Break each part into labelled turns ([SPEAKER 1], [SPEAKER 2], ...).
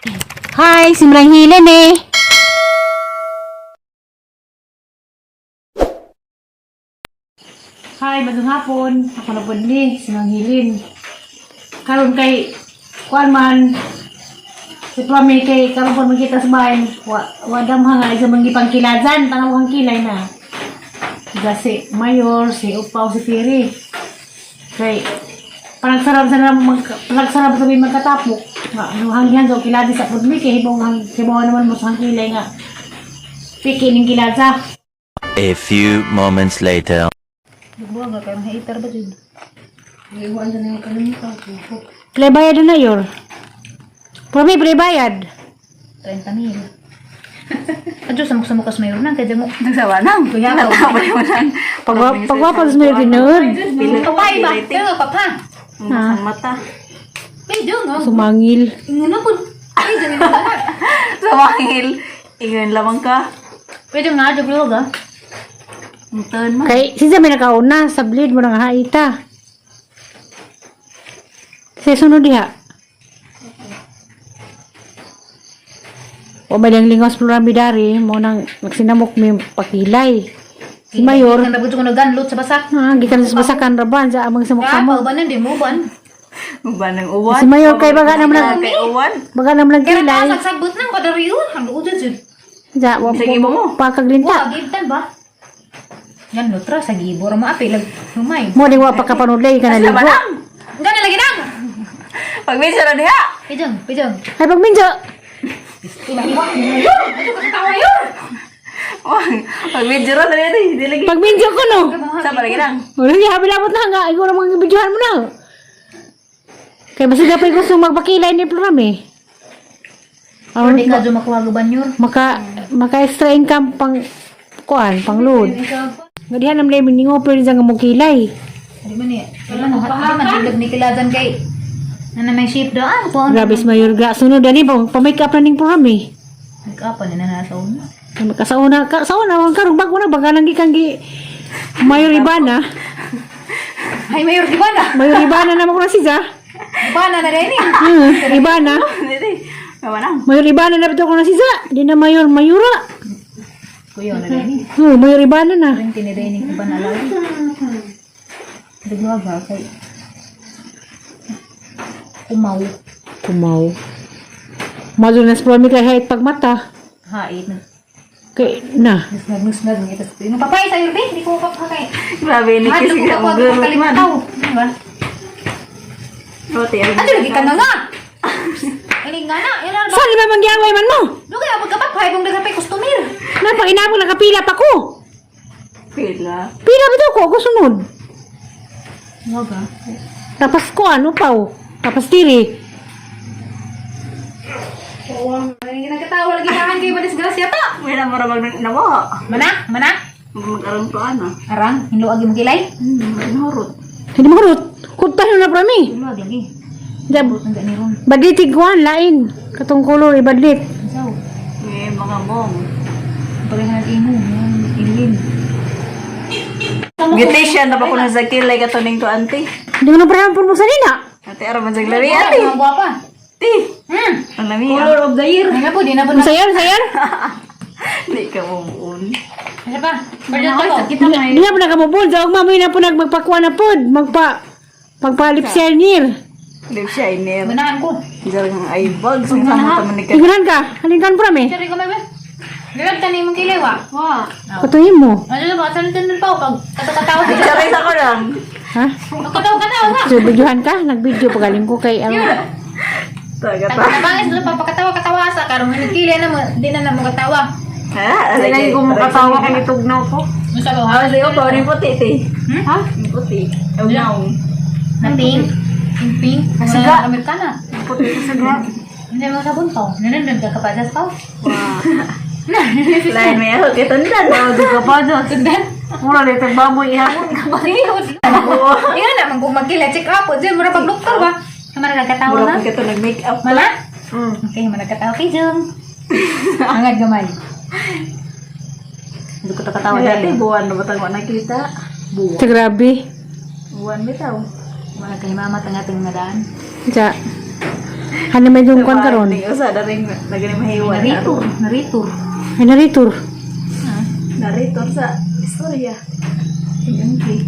[SPEAKER 1] Hi, si Marang Hilen eh. Hi, magandang hapon. Ako na po ni, si Mang Hilin. Karon kay, kuan man, si Plami kay, karon po magkita sa bahay, wa, wadam nga, isa manggipang kilazan, tanaw kang kilay na. Siga si Mayor, si Upaw, si Piri. Kay, panagsarap sa mag, panagsarap sa may magkatapok. Nga, ano hanggihan so kiladi sa pudmi, kay hibong hang, hibaw naman mo sa hangkilay nga. Piki ning kilaza.
[SPEAKER 2] A few moments later.
[SPEAKER 3] Buwa nga kay mahitar ba jud?
[SPEAKER 1] Play bayad na yor. Purmi play bayad.
[SPEAKER 3] 30 mil. Adyo sa sa mukas mayor nang kay mo.
[SPEAKER 4] Nagsawa nang. Natawa mo nang.
[SPEAKER 1] Pag pagwapa sa may tinuod.
[SPEAKER 3] Papay ba? Pero papa.
[SPEAKER 4] Ang mata.
[SPEAKER 3] Medyo no.
[SPEAKER 1] Sumangil.
[SPEAKER 3] Ingon na pud. Medyo nga na.
[SPEAKER 4] Sa mangil. Ingon lamang ka.
[SPEAKER 3] Pwede nga adyo vlog ah.
[SPEAKER 4] Ang turn mo.
[SPEAKER 1] Kay sinsa may nakauna sa bleed mo nang haita. Sa sunod diha. O may lang lingaw sa plurami dari mo nang nagsinamok mi pakilay. Si Mayor,
[SPEAKER 3] Kan dapat ko naganlot sa basak.
[SPEAKER 1] ah, gikan sa basakan raban sa amang
[SPEAKER 3] Ah,
[SPEAKER 1] samok-samok.
[SPEAKER 3] paubanan di mo ban.
[SPEAKER 4] Uban ng uwan.
[SPEAKER 1] Si Mayor kay baga naman nag
[SPEAKER 4] Kay uwan.
[SPEAKER 1] baga naman
[SPEAKER 3] Kaya
[SPEAKER 1] nagkilay.
[SPEAKER 3] taas sagbot nang kadariyo. Ang luod jud.
[SPEAKER 1] Ja, wa
[SPEAKER 4] Sige mo.
[SPEAKER 1] pakaglinta.
[SPEAKER 3] Wa gibtan ba? Yan lutra sa gibo ra mo apil lag humay.
[SPEAKER 1] Mo di wa pa kapanudlay ka naligo.
[SPEAKER 4] Sama nang.
[SPEAKER 3] Gana lagi nang.
[SPEAKER 4] Pag-video na diha.
[SPEAKER 3] Pijang, pijang.
[SPEAKER 1] Ay pagminjo.
[SPEAKER 4] Pag-video na dali dali. Di lagi.
[SPEAKER 1] Pagminjo ko no.
[SPEAKER 4] Sa palagi nang.
[SPEAKER 1] Wala niya habilabot na nga ikaw ra mga videohan mo na. Kay basta pa gusto magpakilay ni Plurami. Aron
[SPEAKER 3] Di ka jud makuha guban yun.
[SPEAKER 1] maka maka extra income pang kuan, pang load. Nga diha nam lay ningo pero nga mo kilay.
[SPEAKER 3] Di man ni. Wala mo di man jud ni kilazan kay na may shape daw ah po.
[SPEAKER 1] Grabe sa mayor ga sunod ani pa pa-make up na ning Plurami.
[SPEAKER 3] Nagkapa ni na nasa una.
[SPEAKER 1] Kasauna ka sa una ang karong bago na baga lang gikan gi Mayor Ibana.
[SPEAKER 3] Ay mayor di ba na?
[SPEAKER 1] Mayor Ibana naman ko na siya.
[SPEAKER 3] Di ba na na rin eh.
[SPEAKER 1] Ibana.
[SPEAKER 4] Dili. Sama nang.
[SPEAKER 1] Mayor Ibana na bitaw ko na siya. Di na Mayor Mayura.
[SPEAKER 3] Kuya na rin eh.
[SPEAKER 1] Mayor Ibana na.
[SPEAKER 3] Rin tiniraining ko ba na lagi? Dagwa ba kay Umaw.
[SPEAKER 1] Kumaw. Madulas promi kay hayat pagmata.
[SPEAKER 3] Hait.
[SPEAKER 1] Kay na.
[SPEAKER 3] Nusnag-nusnag ng itas. Yung papay sa yurbi, hindi ko papay.
[SPEAKER 4] Grabe ni
[SPEAKER 3] Mahal
[SPEAKER 4] kasi
[SPEAKER 3] ko
[SPEAKER 4] ka
[SPEAKER 3] ako
[SPEAKER 4] mo
[SPEAKER 3] ang kalimataw. Di ba?
[SPEAKER 4] Roti.
[SPEAKER 3] Ano lagi ka nga nga? Ano nga na? Yan na ba?
[SPEAKER 1] Saan ba mangyaway man mo?
[SPEAKER 3] Dugay ako pagkapapay kung daghan pa'y customer.
[SPEAKER 1] Napag inabog nakapila pa ko.
[SPEAKER 4] Pila.
[SPEAKER 1] Pila ba ko ako sunod?
[SPEAKER 3] Wag ah.
[SPEAKER 1] Tapos ko ano pa oh. Tapos tiri.
[SPEAKER 3] Ay, nagkatawa lagi naman kayo madisgrasya ta.
[SPEAKER 4] May na mura mag nawa.
[SPEAKER 3] Mana? Mana?
[SPEAKER 4] Mag-arang to ano.
[SPEAKER 3] Arang, hinluag yung kilay.
[SPEAKER 4] Nahurot.
[SPEAKER 1] Hindi mo hurot. Kuntahan na prami.
[SPEAKER 3] Hinluag lagi.
[SPEAKER 1] Dab
[SPEAKER 3] Ang gani ron.
[SPEAKER 1] badlitig kuan lain. Katong color ibadlit.
[SPEAKER 3] Saw.
[SPEAKER 4] May mga mong.
[SPEAKER 3] Pagkahan imo, yung ilin.
[SPEAKER 4] Beautician na ba ko na sa kilay katuning to auntie.
[SPEAKER 1] Hindi mo na prami pun sa nina.
[SPEAKER 4] Ate ara man sa glari ate.
[SPEAKER 3] Ang gwapa.
[SPEAKER 4] Ti. Ang lami. Color
[SPEAKER 1] of the year.
[SPEAKER 3] Ay na po, di na po na.
[SPEAKER 1] Sayar, sayar.
[SPEAKER 4] Di ka mumuon.
[SPEAKER 3] Ano pa? Pwede ko.
[SPEAKER 1] Di na po nakamubon. Sa ugma mo na po nagmagpakuha na pod. Magpa magpa lip shiner.
[SPEAKER 4] Lip shiner.
[SPEAKER 3] Ganahan ko.
[SPEAKER 4] Diyan ang eye bags. Ang sama taman ni ka.
[SPEAKER 1] Igunan ka. Halingkan prami.
[SPEAKER 3] Sorry ko may ba? Liwag tani mong kilay wa. Wa.
[SPEAKER 1] Patuhin mo.
[SPEAKER 3] Ano ba? Saan din pa pag katatawa ka.
[SPEAKER 4] Diyan sa ko lang.
[SPEAKER 1] Ha?
[SPEAKER 3] Katawa-katawa nga.
[SPEAKER 1] So, videohan ka? Nag-video pagaling ko kay ano.
[SPEAKER 4] Taga ta.
[SPEAKER 3] Tangis doon papakatawa-katawa sa karong kilay na mo, di na na mo katawa.
[SPEAKER 4] Ha? Lagi ko
[SPEAKER 5] Makatawa kay tugnaw ko.
[SPEAKER 3] Musa ba ha?
[SPEAKER 4] Ah, sa'yo pa rin puti, ti.
[SPEAKER 3] Hmm?
[SPEAKER 4] Ha? Yung puti. Ew naong.
[SPEAKER 3] Na pink. Yung pink.
[SPEAKER 5] Nasiga.
[SPEAKER 3] Mga Amerikana.
[SPEAKER 5] Puti sa saga.
[SPEAKER 3] Hindi mo sabon pa. Nanandun ka kapajas pa.
[SPEAKER 4] Lain may ako kay tundan.
[SPEAKER 5] Oh, di ka pa dyan.
[SPEAKER 3] Tundan.
[SPEAKER 5] Mura dito baboy ihapon.
[SPEAKER 3] Ingat na man kung magkila check up. Diyan mura pag doktor ba? Kamara nagkatawa
[SPEAKER 4] Mura
[SPEAKER 3] na.
[SPEAKER 4] pa ka to nag-make up.
[SPEAKER 3] Mala? Okay, managkatawa kay Jung. Angad gamay. Hindi ko katawa
[SPEAKER 4] Kaya
[SPEAKER 3] dahil.
[SPEAKER 4] ti, buwan na batang wa nakita.
[SPEAKER 1] Sa grabe.
[SPEAKER 4] Buwan bitaw.
[SPEAKER 3] Mga kay mama tangating madaan.
[SPEAKER 1] Ja. Hani may yung kwan karon.
[SPEAKER 4] Hindi usa na rin lagi ni mahiwa.
[SPEAKER 3] Naritor, naritor.
[SPEAKER 1] Ay naritor.
[SPEAKER 4] Narrator sa istorya. Sige.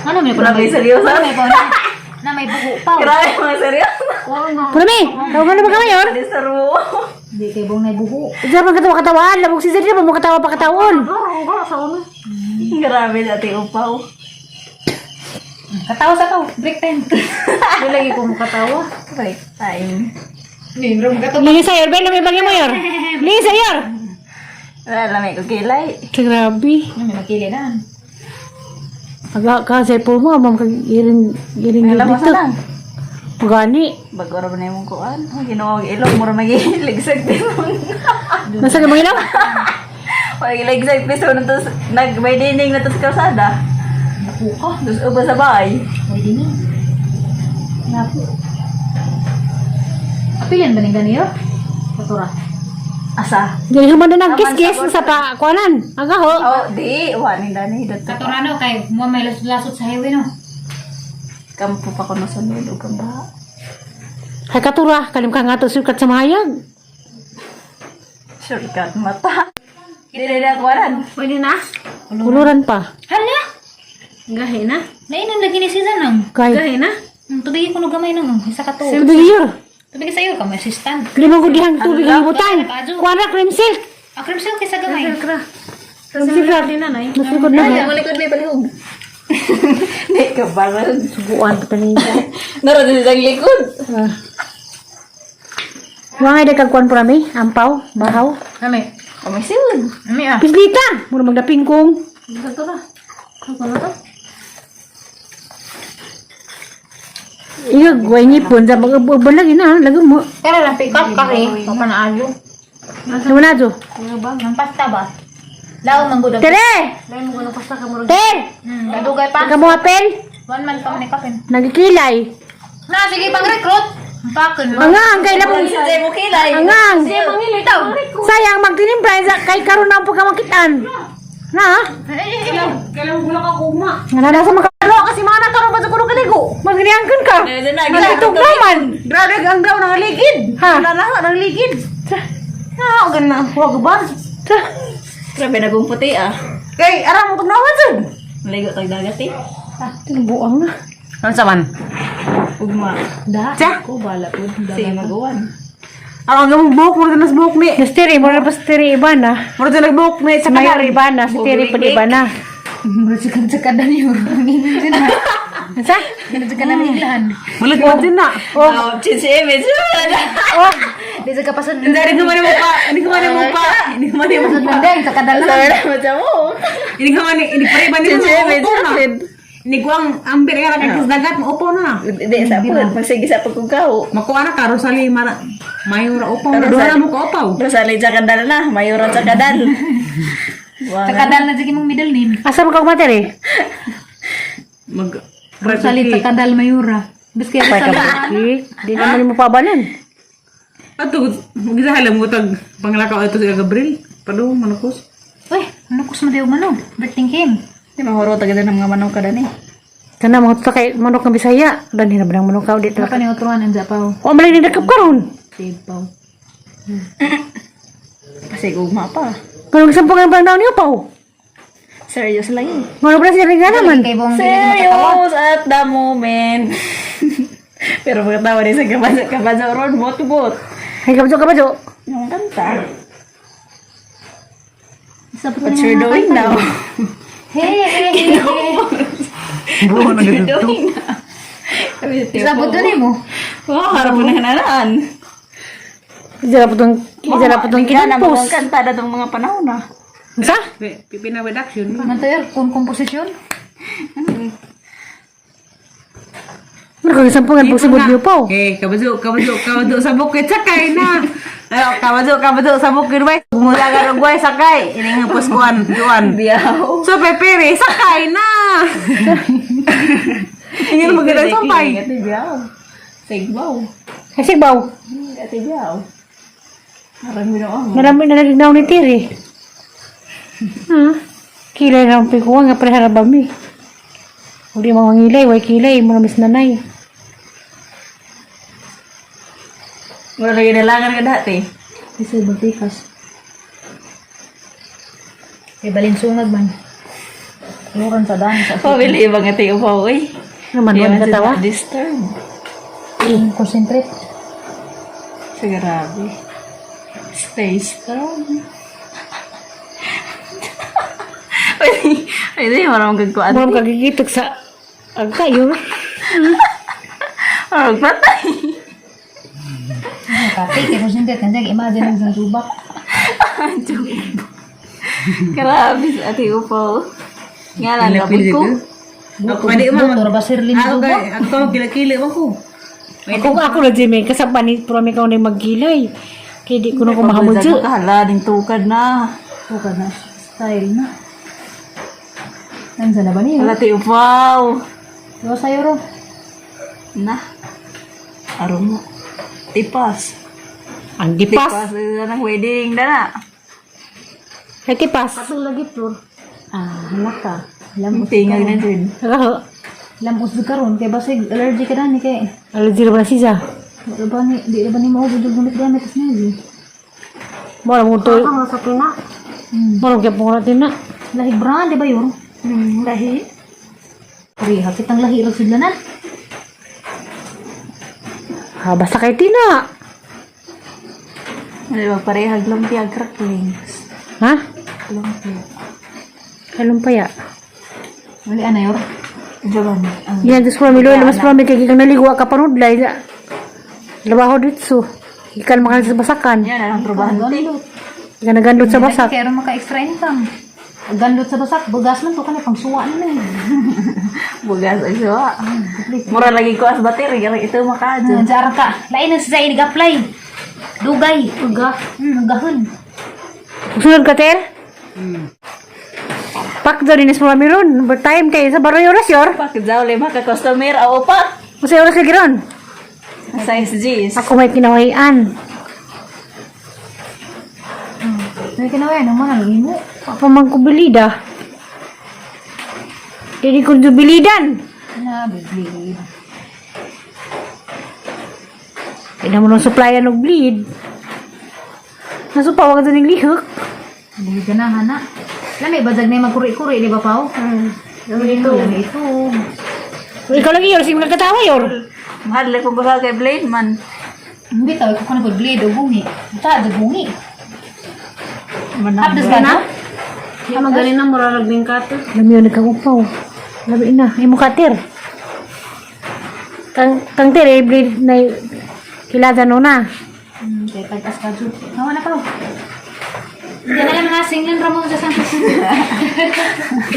[SPEAKER 3] Ano may
[SPEAKER 4] Grabe, seryoso.
[SPEAKER 3] Ano may pa na may buho pa.
[SPEAKER 4] Grabe mga seryoso.
[SPEAKER 1] Pura mi, tawagan na ba ka mayor?
[SPEAKER 4] Di sa ruo.
[SPEAKER 3] Hindi kay bong may buho.
[SPEAKER 1] Diyan man katawa katawaan, labog si Zedri mo katawa pa katawon.
[SPEAKER 4] Grabe dati upaw.
[SPEAKER 3] Katawa sa to, break time.
[SPEAKER 5] Di lagi ko makatawa.
[SPEAKER 4] Break time.
[SPEAKER 3] Ni bro kato.
[SPEAKER 1] Lingi sa yor, ben may bagay mo yor. Lingi sa yor.
[SPEAKER 4] Wala lang may kukilay.
[SPEAKER 1] Grabe.
[SPEAKER 3] Ano may makili na.
[SPEAKER 1] Aga ka sa po mo, ma'am kag iring iring
[SPEAKER 4] Alam mo
[SPEAKER 1] dito.
[SPEAKER 4] sa lang.
[SPEAKER 1] Gani.
[SPEAKER 4] Bago ra ba na imong kuan? Ang Ginoo ang ilong mura magiligsak pison.
[SPEAKER 1] Nasa ka mangilaw?
[SPEAKER 4] Magiligsak pison na tos nag may dining na tos kalsada.
[SPEAKER 3] Naku ka.
[SPEAKER 4] Dos uba sa bahay.
[SPEAKER 3] Pwede ni. Naku. Apilyan ba ni ganiyo? Katura.
[SPEAKER 4] Asa?
[SPEAKER 1] Dili man na nang kiss-kiss sa pa kuanan. Aga ho.
[SPEAKER 4] Oh, di wa ni dani dito.
[SPEAKER 3] Katura no kay mo may lasot sa highway no.
[SPEAKER 4] Kampo pa ko nasunod og kamba.
[SPEAKER 1] Hay katura, kalim ka nga to sukat sa mahayag.
[SPEAKER 4] Shortcut mata. Dili na kuaran.
[SPEAKER 5] Pwede na?
[SPEAKER 1] Kuluran pa.
[SPEAKER 3] Hala!
[SPEAKER 5] Gahi na?
[SPEAKER 3] Nainom lagi ni Susan ang.
[SPEAKER 1] Kay.
[SPEAKER 5] Gahi na?
[SPEAKER 3] Ang tubig ko no gamay nang isa ka to.
[SPEAKER 1] Tubig yor.
[SPEAKER 3] Tubig sa iyo ka may assistant.
[SPEAKER 1] Limang ko dihang tubig ang butang. Kuan ra cream silk.
[SPEAKER 3] Ah, cream silk kaysa gamay.
[SPEAKER 5] Kra.
[SPEAKER 1] Cream silk ra.
[SPEAKER 5] Din na nay.
[SPEAKER 1] Mas likod na.
[SPEAKER 4] Ay, ang likod may palihog. Di ka barang.
[SPEAKER 1] Subuan pa tani.
[SPEAKER 4] Naroon din ang likod.
[SPEAKER 1] Ah. Wangay de kag kuan pura mi, ampaw, bahaw.
[SPEAKER 3] Ami.
[SPEAKER 4] Oh, may siwod.
[SPEAKER 3] Ami ah.
[SPEAKER 1] Pislita, mura magdaping kong.
[SPEAKER 5] Ito na. Ako na to.
[SPEAKER 1] Iyo, guay ngipon sa mag-uban lagi na, lagi mo.
[SPEAKER 3] Pero lang pick up ka eh. Papa na ayo.
[SPEAKER 1] Ano na jo?
[SPEAKER 3] Ang pasta ba? Laon man gud.
[SPEAKER 1] Tere!
[SPEAKER 5] Lain mo ko ng pasta ka mo.
[SPEAKER 1] Ter!
[SPEAKER 3] Kadugay pa.
[SPEAKER 1] Ka mo apel?
[SPEAKER 3] One month pa man kapin.
[SPEAKER 1] Nagkilay.
[SPEAKER 3] Na sige pang recruit. Ang pakin mo.
[SPEAKER 1] Angang kay labong.
[SPEAKER 4] Sa mo kilay.
[SPEAKER 1] Angang.
[SPEAKER 3] Itaw.
[SPEAKER 1] Sayang magtinimpla sa kay karon na ang pagkamakitan. Na?
[SPEAKER 5] Kailan mo ka kuma.
[SPEAKER 1] Nga na nasa makalo kasi mga nakaroon ba sa kuno kaligo? Magniangkan ka. Magitog naman.
[SPEAKER 5] Grabe ang daw nang ligid.
[SPEAKER 1] Ha?
[SPEAKER 5] Wala na nang ligid. Ah, og na wag ba?
[SPEAKER 4] Grabe na kong puti ah.
[SPEAKER 5] Kay ara mo tugnawan sad.
[SPEAKER 4] Maligo tag dagat eh.
[SPEAKER 1] Tinubuang na.
[SPEAKER 5] Ano sa man?
[SPEAKER 4] Ugma.
[SPEAKER 5] Da.
[SPEAKER 4] Ko bala po. Si maguwan.
[SPEAKER 5] Ang ang buhok mo na buhok ni.
[SPEAKER 1] Mas tiri, mura pa sa tiri iba na.
[SPEAKER 5] Mo na buhok ni
[SPEAKER 1] Sa mayor iba na, sa tiri pa iba na.
[SPEAKER 3] Murag sa kadan yun.
[SPEAKER 1] Sa?
[SPEAKER 3] Murag na iglahan.
[SPEAKER 5] Mulut mo din na.
[SPEAKER 4] Oh, change image.
[SPEAKER 1] Oh,
[SPEAKER 3] Di sa kapasad.
[SPEAKER 5] Hindi ko man mo pa. Hindi ko man mo pa. Hindi ko man mo pa.
[SPEAKER 3] Mandeng sa kadalan.
[SPEAKER 4] Sabi na mo mo.
[SPEAKER 5] Hindi ko man hindi pare ba ni
[SPEAKER 4] Change image.
[SPEAKER 5] Hindi ko ang ambir era kay sa dagat mo upo na.
[SPEAKER 4] Hindi sa po. Magsige sa pagkukaw.
[SPEAKER 5] Makuha na ka Rosalie mara mayora upaw na duha na mo ka upaw.
[SPEAKER 4] Rosalie sa kadal na. Mayura sa kadal.
[SPEAKER 3] Sa kadal na sige mong middle name.
[SPEAKER 1] asa mo ka kumatiri?
[SPEAKER 5] Mag
[SPEAKER 3] Rosalie sa kadal Mayura. Biski
[SPEAKER 1] Pay ka
[SPEAKER 3] Rosalie.
[SPEAKER 1] ba? Di naman mo pabalan.
[SPEAKER 5] Ato gisahala mo tag panglakaw ato si Gabriel. Pado manukos.
[SPEAKER 3] Uy, ano kus mo daw manong? Birthday game.
[SPEAKER 4] Di mahuro tagad ng mga manok kada ni.
[SPEAKER 1] Kana mga tuta kay manok ng Bisaya. Dani na ba ng manok ka di
[SPEAKER 3] Ano
[SPEAKER 1] talaga.
[SPEAKER 3] pa ni utuan ang japaw?
[SPEAKER 1] O malay ni dakap karon.
[SPEAKER 3] Save paw.
[SPEAKER 4] Kasi ugma pa.
[SPEAKER 1] Kung sampung ang bang niyo paw.
[SPEAKER 4] Serious lagi.
[SPEAKER 1] Ngono ba siya rin naman?
[SPEAKER 3] Kay bong dili ka makatawa.
[SPEAKER 4] Serious at the moment. Pero pagkatawa din sa kabazo, kabazo ron, bot-bot.
[SPEAKER 1] Ay kabajo kabajo.
[SPEAKER 4] Yung kanta.
[SPEAKER 3] Isa pa
[SPEAKER 4] What you're doing now?
[SPEAKER 3] Hey, hey, hey, hey.
[SPEAKER 4] What you're doing now?
[SPEAKER 3] Isa po dun mo.
[SPEAKER 4] Oh, harap na hananaan.
[SPEAKER 1] Isa po tong
[SPEAKER 4] Tingnan na
[SPEAKER 1] kinapos.
[SPEAKER 4] mga kanta na itong mga panahon ah.
[SPEAKER 1] Sa?
[SPEAKER 5] Pipina with action.
[SPEAKER 3] Mantoyer, kung komposisyon.
[SPEAKER 1] Ano kang sampung ang pagsubod niyo paw?
[SPEAKER 5] Eh, kabazo, kabazo, kabazo sa bukid sakay na. Ayo, kabazo, kabazo sa bukid way. Mula ka rugway sakay. Ini nga puskuan, duan.
[SPEAKER 4] Biyaw.
[SPEAKER 5] So pepere, sakay na. Ingin magandang sampay.
[SPEAKER 4] Ate biyaw. Sigbaw.
[SPEAKER 1] Kasi baw.
[SPEAKER 4] Ate biyaw. Marami na ako.
[SPEAKER 1] Marami na nagignaw ni Tiri. Ha? Kilay na ang pikuha nga prehara ba mi? Uli mga ngilay, way kilay, mga mis nanay.
[SPEAKER 4] Wala lagi nalangan ka dati.
[SPEAKER 3] Kasi magtikas. Kay balinsungag man. Luran sa daan sa
[SPEAKER 4] Pabili ibang ati upaw eh.
[SPEAKER 1] Naman
[SPEAKER 4] Di
[SPEAKER 1] man
[SPEAKER 4] man
[SPEAKER 1] katawa.
[SPEAKER 4] sila disturb.
[SPEAKER 3] Concentrate.
[SPEAKER 4] Sa grabe. Stay strong. Pwede, pwede, marang gagkuan.
[SPEAKER 1] Murag kagigitok sa agkayo.
[SPEAKER 4] Marang patay.
[SPEAKER 3] Kape, kay concentrate. Nandiyan, imagine ang isang tubak.
[SPEAKER 4] Grabe sa ati upaw. Nga lang, kapag ko.
[SPEAKER 5] Ako pwede man.
[SPEAKER 3] Doktor Basirlin
[SPEAKER 5] Ako
[SPEAKER 3] tubak.
[SPEAKER 5] kay ako magkilakili man ko.
[SPEAKER 1] Ako ako na Jimmy kasapan ni pero may kaunay maggilay. Kay di ko na ko mahamod
[SPEAKER 4] Pagod ka, hala, ding tukad na.
[SPEAKER 3] Tukad na. Style na. Nandiyan na ba niyo?
[SPEAKER 4] Hala, ti upaw.
[SPEAKER 3] Diba sa'yo ro?
[SPEAKER 4] Na. Aron mo. Tipas.
[SPEAKER 1] Ang dipas.
[SPEAKER 4] Tipas na ng wedding. Dana.
[SPEAKER 1] Ay tipas.
[SPEAKER 3] Katong lagi, Flor. Ah, hala ka.
[SPEAKER 4] Ang tingag na dun.
[SPEAKER 1] Raho.
[SPEAKER 3] Lambos di karon kay basig allergy ka na ni kay.
[SPEAKER 1] Allergy ra ba na siya?
[SPEAKER 3] Wala ba ni di ba ni mao jud gamit gamit tas na.
[SPEAKER 1] Mora mo to.
[SPEAKER 5] Sa tina.
[SPEAKER 1] Mora gyud po natin na.
[SPEAKER 3] Lahi brand di ba yun?
[SPEAKER 4] Lahi.
[SPEAKER 3] Pareha kitang lahi ra sila na.
[SPEAKER 1] Ha basta kay tina.
[SPEAKER 4] Ano ba, parehag lumpia cracklings.
[SPEAKER 1] Ha?
[SPEAKER 4] Lumpia.
[SPEAKER 1] Kalumpaya.
[SPEAKER 3] Wala ana yor.
[SPEAKER 4] Diba? Ang
[SPEAKER 1] Yan dus prami loy mas prami kay gikan naligo ka panudlay. Labaho ditso. Ikan makan sa basakan.
[SPEAKER 4] Yan, anong trabaho.
[SPEAKER 1] Ikan nagandot sa basak.
[SPEAKER 3] Kay aron maka extra income. Gandot sa basak, bugas man to kani pang suwa na ni.
[SPEAKER 4] Bugas ay siwa. Mura lagi ko as battery. Garang ito makadyo.
[SPEAKER 3] Nandiyan ka. Lain na sa nag-apply. Dugay. Uga. Ugahon.
[SPEAKER 1] Sunod ka ter? Pak daw din is prami ron. But time kay sa baroy oras yor.
[SPEAKER 4] Pak, daw lima ka customer. Aw, pak.
[SPEAKER 1] Usa oras lagi ron.
[SPEAKER 4] Size G's.
[SPEAKER 1] Ako may kinawayan.
[SPEAKER 3] May kinawayan ang mga imo.
[SPEAKER 1] Ako man ko bilida. Dili ko bilidan.
[SPEAKER 3] Na bigli.
[SPEAKER 1] Kaya mo nung supplyan og bleed. Nasupa wag ning lihok.
[SPEAKER 3] Hindi ka na hana. Lami badag na magkuri-kuri di ba pao? Lami ito. Lami ito.
[SPEAKER 1] Ikaw lagi yor sige katawa yor.
[SPEAKER 4] Mahal lang kung baka kay Blade man.
[SPEAKER 3] Hindi tawag ko na pag-blade o bungi. Ta, do bungi.
[SPEAKER 4] Manang.
[SPEAKER 3] Hapdos ka na?
[SPEAKER 5] Di magaling na murarag din ka to.
[SPEAKER 1] Lami yun nagkagupaw. Labi na. Imo katir. Kang kang ter eh, bleed na kilada no na.
[SPEAKER 3] Kaya tag-as ka dyan. Hawa na pao. Hindi na lang mga singlan Ramon sa Santos.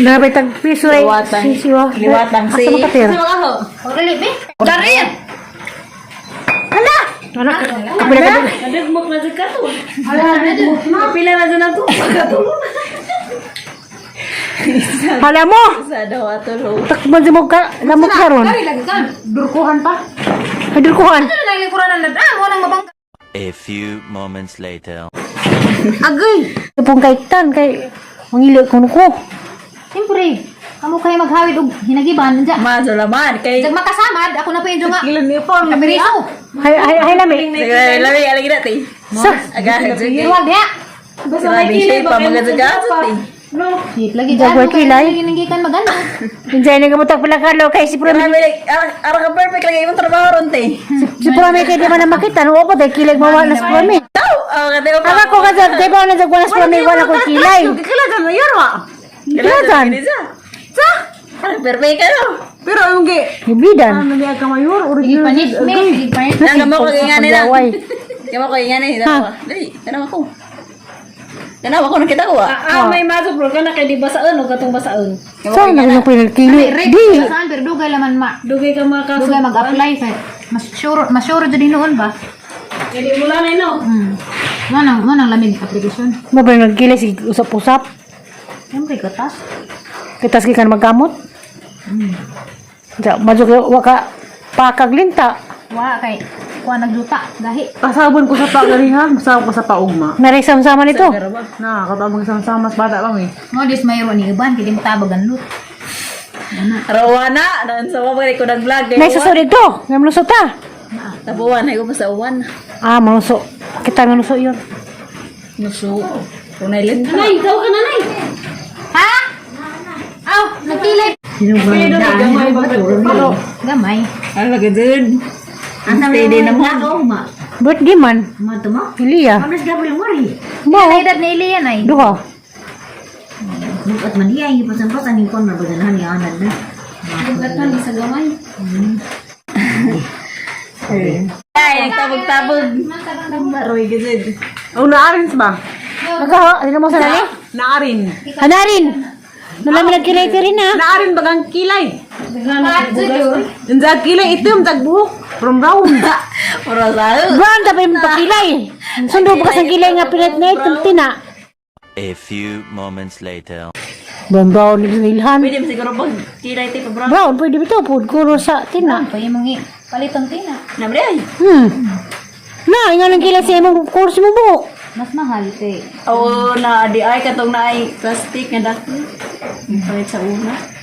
[SPEAKER 1] Nabay tag piso ay
[SPEAKER 4] Liwatang.
[SPEAKER 1] sisiwa.
[SPEAKER 4] Liwatang si.
[SPEAKER 1] Asa mo katir?
[SPEAKER 3] Orali, be. Dari!
[SPEAKER 1] Hala! Ano? Kapila ka
[SPEAKER 5] Nadagmok na sa kato. Ala, pila na dyan na to.
[SPEAKER 1] Hala mo!
[SPEAKER 4] Sa daw ato lo.
[SPEAKER 1] Takman si mo ka lamok karon.
[SPEAKER 3] Dari lagi ka. Durkuhan pa.
[SPEAKER 1] Hadurkuhan.
[SPEAKER 3] Ano na lang kuran na? Ah, walang mabang.
[SPEAKER 2] A few moments later.
[SPEAKER 1] Agay! Pong kaiktan kay mangilo kuno ko.
[SPEAKER 3] Siyempre, kamo kayo maghawid og hinagiban. Diyan.
[SPEAKER 4] Masalaman kay.
[SPEAKER 3] Diyan makasamad, ako na pa yung nga.
[SPEAKER 5] Ilan ni Paul.
[SPEAKER 3] Kamiriso.
[SPEAKER 1] Hay hay hay lami.
[SPEAKER 4] Sige, labi alagi na ti.
[SPEAKER 1] Sa
[SPEAKER 4] Aga, sige.
[SPEAKER 3] Iwag diha.
[SPEAKER 5] Basta may
[SPEAKER 4] Grabe
[SPEAKER 5] kilay
[SPEAKER 4] shape pa mga zagat ti.
[SPEAKER 5] No.
[SPEAKER 3] Hit lagi
[SPEAKER 1] Jaguar kilay.
[SPEAKER 3] Gikan maganda.
[SPEAKER 1] Enjoy na gamot pila kalo kay si Prome.
[SPEAKER 4] Grabe like ara ka perfect lagi imong trabaho ron ti.
[SPEAKER 1] Si Prome kay di man na makita no ako dahil kilig mawa na si Prome.
[SPEAKER 4] Daw, oh kate pa.
[SPEAKER 1] Aka ko kasi kay ba na sa kuwan si Prome wala ko kilay.
[SPEAKER 5] Kila dyan na yun wa.
[SPEAKER 1] Kiladan.
[SPEAKER 4] Sa. Ara perfect ka no.
[SPEAKER 5] Pero ang gi.
[SPEAKER 1] Hibridan.
[SPEAKER 5] Ano niya ka mayor? Original.
[SPEAKER 3] Ipanit me, ipanit.
[SPEAKER 4] Nang gamo ko ingani na.
[SPEAKER 1] Pagdaway.
[SPEAKER 4] Gamo ko ingani daw. Dali, tanaw ako. Tanaw ako nakita ko ah.
[SPEAKER 5] Ah, may maso bro ka na kay di basaan o katong basaan.
[SPEAKER 1] Saan na yung pinagkili? Di.
[SPEAKER 3] Saan pero dugay laman ma.
[SPEAKER 5] Dugay ka mga kaso.
[SPEAKER 3] Dugay mag-apply kay mas sure jud noon ba?
[SPEAKER 5] Hindi mo lang no.
[SPEAKER 3] Mo nang lamig application.
[SPEAKER 1] Mo ba nagkilay si usap-usap?
[SPEAKER 3] Siyempre katas.
[SPEAKER 1] Kitas gikan magkamot. Ja, madyo kay wa ka pakaglinta.
[SPEAKER 3] Wa kay kuha nagduta gahi.
[SPEAKER 5] Kasabon ko sa pa gani ha. Masabon ko sa paugma.
[SPEAKER 1] Narisam-sama nito.
[SPEAKER 5] Na, katong sama mas bata pa mi.
[SPEAKER 3] Mo dis mayroon ni uban kay di mo tabagan lut.
[SPEAKER 4] Rawana, nan sa mo ko nag-vlog kay.
[SPEAKER 1] Nay susod dito. Ngam lusot ta.
[SPEAKER 4] Tabuan ay ko pa sa uwan.
[SPEAKER 1] Ah, manuso. Kita manuso yun.
[SPEAKER 4] Nuso. Kung nailin.
[SPEAKER 1] Nay, ikaw ka na, nay.
[SPEAKER 3] Ha? Aw, nagkilay. Gamay.
[SPEAKER 4] Ano ka dun? Steady na mo.
[SPEAKER 1] Birthday man. Iliya. Mo.
[SPEAKER 3] Ang edad ni Elian ay.
[SPEAKER 1] Duha.
[SPEAKER 6] Bukat man iya, ipasan-pasan yung kon mabaganahan yung anad na.
[SPEAKER 3] Bugatan sa gamay.
[SPEAKER 4] Ay, nagtabog-tabog. Maroy ka dun.
[SPEAKER 5] Oh, naarin ba?
[SPEAKER 1] Nagaho, ano mo sa nani?
[SPEAKER 5] Naarin.
[SPEAKER 1] Hanarin. Nalaman nagkilay ka rin ah.
[SPEAKER 5] Naarin bagang kilay.
[SPEAKER 3] Patso.
[SPEAKER 5] Ang kilay itim, tagbuhok. From brown.
[SPEAKER 4] Puro sa
[SPEAKER 1] Brown tapos yung pagkilay. Sundo ba kasang kilay nga pinat na itong tina.
[SPEAKER 2] A few moments later.
[SPEAKER 1] Brown brown ni ilhan.
[SPEAKER 4] Pwede mo siguro pag kilay tayo pa brown.
[SPEAKER 1] Brown pwede bitaw pud kuro sa tina.
[SPEAKER 3] Pwede mong palitong tina.
[SPEAKER 4] Nabre ay.
[SPEAKER 1] Na, inga lang kilay sa imong kurso mo buhok.
[SPEAKER 3] Mas mahal kay.
[SPEAKER 4] Oo, na di ay katong na ay plastic nga dako. Palit sa una.